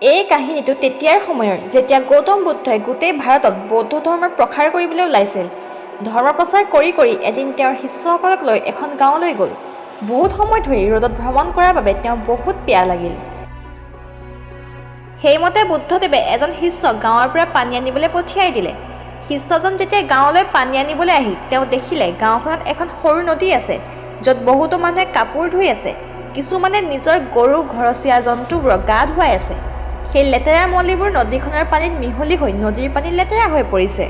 এই কাহিনীটো তেতিয়াৰ সময়ৰ, যেতিয়া গৌতম বুদ্ধই গোটেই ভাৰতত বৌদ্ধ ধৰ্মৰ প্ৰসাৰ কৰিবলৈ ওলাইছিল। ধৰ্ম প্ৰচাৰ কৰি কৰি এদিন তেওঁৰ শিষ্যসকলক লৈ এখন গাঁৱলৈ গ'ল। বহুত সময় ধৰি ৰ'দত ভ্ৰমণ কৰাৰ বাবে তেওঁ বহুত পিয়াহ লাগিল। সেইমতে বুদ্ধদেৱে এজন শিষ্যক গাঁৱৰ পৰা পানী আনিবলৈ পঠিয়াই দিলে। শিষ্যজন যেতিয়া গাঁৱলৈ পানী আনিবলৈ আহিল, তেওঁ দেখিলে গাঁওখনত এখন সৰু নদী আছে, য'ত বহুতো মানুহে কাপোৰ ধুই আছে। কিছুমানে নিজৰ গৰু, ঘৰচীয়া জন্তুবোৰক গা ধুৱাই আছে। সেই লেতেৰা মলিবোৰ নদীখনৰ পানীত মিহলি হৈ নদীৰ পানী লেতেৰা হৈ পৰিছে।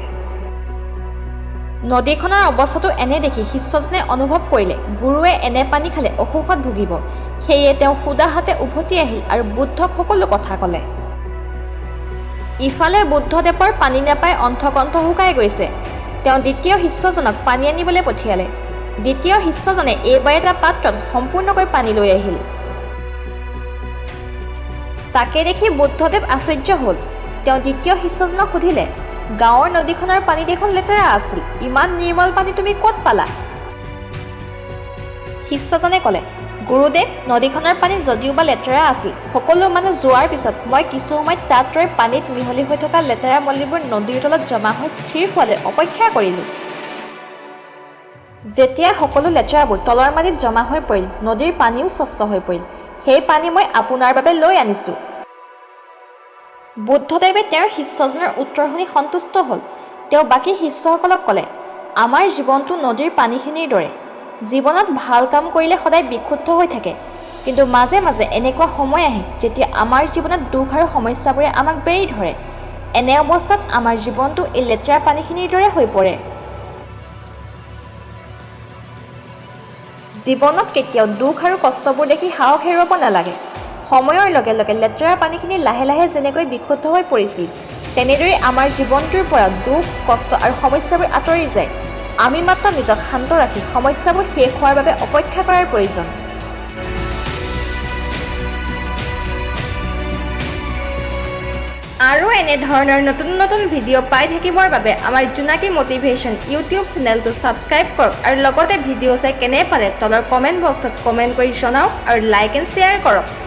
নদীখনৰ অৱস্থাটো এনে দেখি শিষ্যজনে অনুভৱ কৰিলে, গুৰুৱে এনে পানী খালে অসুখত ভুগিব। সেয়ে তেওঁ সুদা হাতে উভতি আহিল আৰু বুদ্ধক সকলো কথা ক'লে। ইফালে বুদ্ধদেৱৰ পানী নাপাই অণ্ঠ-কণ্ঠ শুকাই গৈছে। তেওঁ দ্বিতীয় শিষ্যজনক পানী আনিবলৈ পঠিয়ালে। দ্বিতীয় শিষ্যজনে এইবাৰ এটা পাত্ৰত সম্পূৰ্ণকৈ পানী লৈ আহিল। তাকে দেখি বুদ্ধদেৱ আশ্চৰ্য হ'ল। তেওঁ দ্বিতীয় শিষ্যজনক সুধিলে, "গাঁৱৰ নদীখনৰ পানী দেখোন লেতেৰা আছিল, ইমান নিৰ্মল পানী তুমি ক'ত পালা?" শিষ্যজনে ক'লে, "গুৰুদেৱ, নদীখনৰ পানী যদিওবা লেতেৰা আছিল, সকলো মানুহ যোৱাৰ পিছত মই কিছু সময় তাত ৰৈ পানীত মিহলি হৈ থকা লেতেৰা মলিবোৰ নদীৰ তলত জমা হৈ স্থিৰ হোৱালৈ অপেক্ষা কৰিলোঁ। যেতিয়া সকলো লেতেৰাবোৰ তলৰ মাটিত জমা হৈ পৰিল, নদীৰ পানীও স্বচ্ছ হৈ পৰিল। সেই পানী মই আপোনাৰ বাবে লৈ আনিছোঁ।" বুদ্ধদেৱে তেওঁৰ শিষ্যজনৰ উত্তৰ শুনি সন্তুষ্ট হ'ল। তেওঁ বাকী শিষ্যসকলক ক'লে, "আমাৰ জীৱনটো নদীৰ পানীখিনিৰ দৰে। জীৱনত ভাল কাম কৰিলে সদায় বিশুদ্ধ হৈ থাকে। কিন্তু মাজে মাজে এনেকুৱা সময় আহে, যেতিয়া আমাৰ জীৱনত দুখ আৰু সমস্যাবোৰে আমাক বেৰি ধৰে। এনে অৱস্থাত আমাৰ জীৱনটো এই লেতেৰা পানীখিনিৰ দৰে হৈ পৰে। জীৱনত কেতিয়াও দুখ আৰু কষ্টবোৰ দেখি সাহস হেৰুৱাব নালাগে। সময়ৰ লগে লগে লেতেৰা পানীখিনি লাহে লাহে যেনেকৈ বিশুদ্ধ হৈ পৰিছিল, তেনেদৰেই আমাৰ জীৱনটোৰ পৰা দুখ, কষ্ট আৰু সমস্যাবোৰ আঁতৰি যায়। আমি মাত্ৰ নিজক শান্ত ৰাখি সমস্যাবোৰ শেষ হোৱাৰ বাবে অপেক্ষা কৰাৰ প্ৰয়োজন।" আৰু এনেধৰণৰ নতুন নতুন ভিডিঅ' পাই থাকিবৰ বাবে আমাৰ জোনাকী মটিভেশ্যন ইউটিউব চেনেলটো ছাবস্ক্ৰাইব কৰক আৰু লগতে ভিডিঅ' চাই কেনে পালে তলৰ কমেণ্ট বক্সত কমেণ্ট কৰি জনাওক আৰু লাইক এণ্ড শ্বেয়াৰ কৰক।